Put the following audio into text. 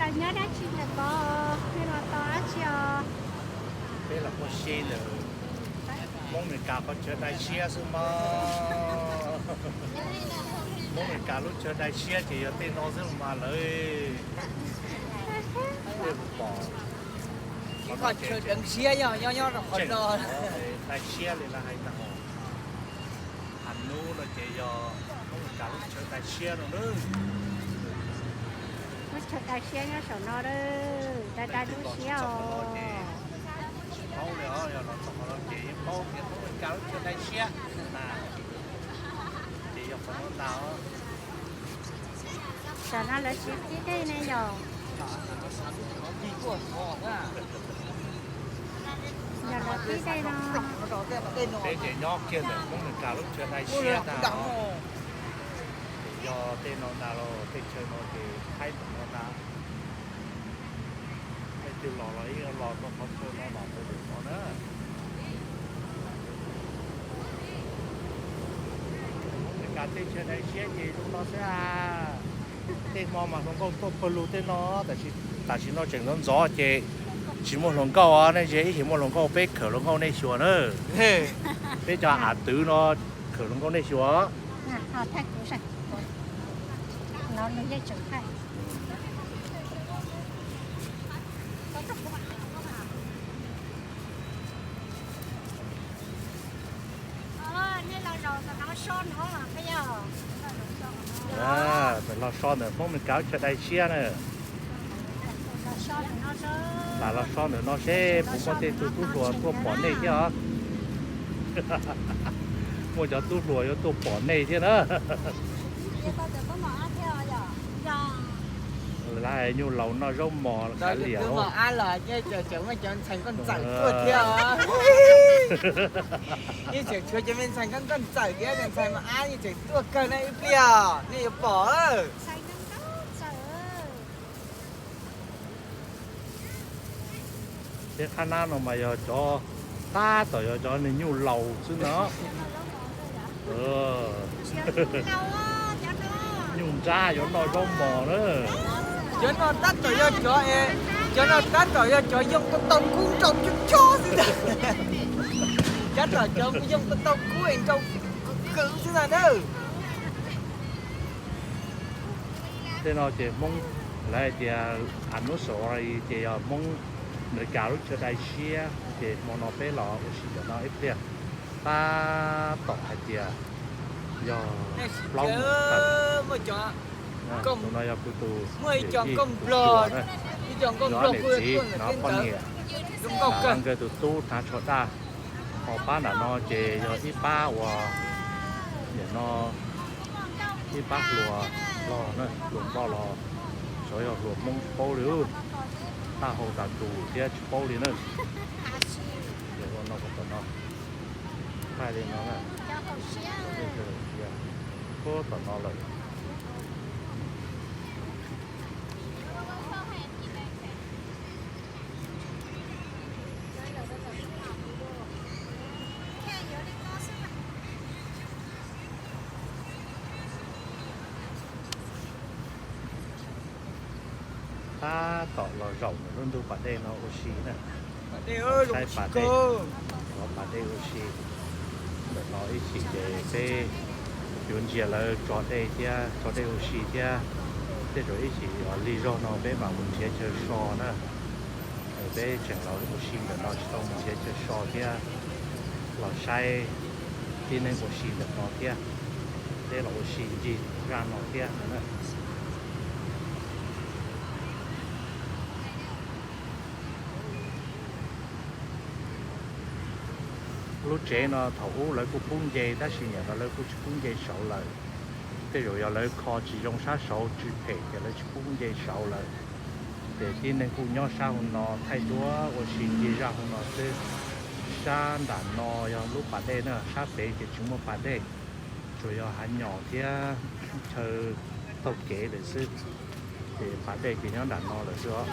Nyob dab tsi ntawm ko, peb los tau dab tsi os? Peb los ua si ntawm Hmoob Meskas qhov chaw dai siab xwb mog. Hmoob Meskas lub chaw dai siab ces yog tej no xwb los mas lawv. Tej mus pom qhov chaw deev siab yog nyob nyob rau qhov no. Dai siab li lawv hais ntag. Has nub no ces yog Hmoob Meskas lub chaw dai siab no na. Lub chaw dai siab nyob saum no, dai dai lub siab os. Tsis paub li os, yog los txog qhov no ces yeej paub tias Hmoob Meskas lub chaw dai siab na. Ces yog qhov no ntag os. Tam no lawv tsis qhib dej ne yom? Yog lawv qhib dej no. Peb ces nyob kiag ntawm Hmoob Meskas lub chaw dai siab ntag os. Ces yog tej no ntag los tej chaw no ces haib tom no ntag. Leej twg los los yeej los rau qhov chaw no los rau lwm qhov na. Meskas tej chaw dai siab ces zoo no xwb a. Tej hmo mas hluas nkauj tuaj pawg lug tej no, tam sim no tseem ntxov ntxov ces tsis muaj hluas nkauj os. Nej ntsia ib chim muaj hluas nkauj, peb khawm hluas nkauj nej xyuas na. Peb cov av twv no khawm hluas nkauj nej xyuas. Los so ntawm Hmoob Meskas chaw dai siab na. Lam los so ntawm no seb puas muaj tej tug tub hluas tuaj pom nej thiab os. Muaj cov tub hluas yuav tuaj pom nej thiab na. Lawv nyuj laus noj zaub mos kav liam. Yeej tseem tshuav cov me ntxhais nkauj ntxawm thiab, cov me ntxhais nkauj ntxawm thiab, cov ntxhais mos ab yeej tseem tuaj kawg na ib pliag nej yuav pom. Tej qhab nab no mas yog cov, tab tom yog cov niag nyuj laus xwb no. Nyuj nrab yuav noj zaub mos na. Cov no tab tom yog cov, cov no tab tom yog cov yoo tau tau kub nrau chob chob xwb ntag. Tab tom cov yoo tau tau kub es nrau kwv kwv xwb ntag na. Tej no ces Hmoob, lawv hais tias anus so ces yog Hmoob Amelikas lub chaw dai siab, ces hmo no peb los ua si ntawm no ib pliag. Tab tom hais tias yog plaub moos tawm. Tus no yog kuv tus, muaj ib co nkauj nplog, ib co nkauj nplog niam txiv no poj niam, nkawd tus tub hnav tsho daj. Ho pab nram no ces yog ib pab uas nim no ib pab hluas nplog na, hluas nplog los xyov yog hluas Hmoob tsis paub li, tab hau tas tus thiab tsis paub li na. Ua no kom tom no, thaij li no na, puag tom no lawm. Tab tom los zaum ntawm lub ntug pas dej no ua si na. Saib pas dej, cov pas dej ua si. Ntawm no ib chim ces peb yuav ntsia lawv tso dej thiab, tso dej ua si thiab. Tej zaum ib chim lig zog no peb mam mus nrhiav chaw so na. Peb tseem los ua si ntawm no tsis tau mus nrhiav chaw so thiab, los saib tib neeg ua si ntawm no thiab. Peb los ua si ncig zaj no thiab na. Lub tsev no thaum ub lawv kuj pub nce tab sis nim no lawv kuj tsis pub nce saud lawm. Tej zaum yog lawv kho tsis zoo sab saud tsis phem ces lawv tsis pub nce saud lawm. Ces tib neeg kuj nyob sab hauv no thaij duab ua si ncig zaj hauv no xwb. Sab nram no yog lub pas dej na, sab pem ces tsis muaj pas dej, tsuas yog hav nyom thiab chaw taug kev lawm xwb. Ces pas dej ces nyob nram no lawm xwb os.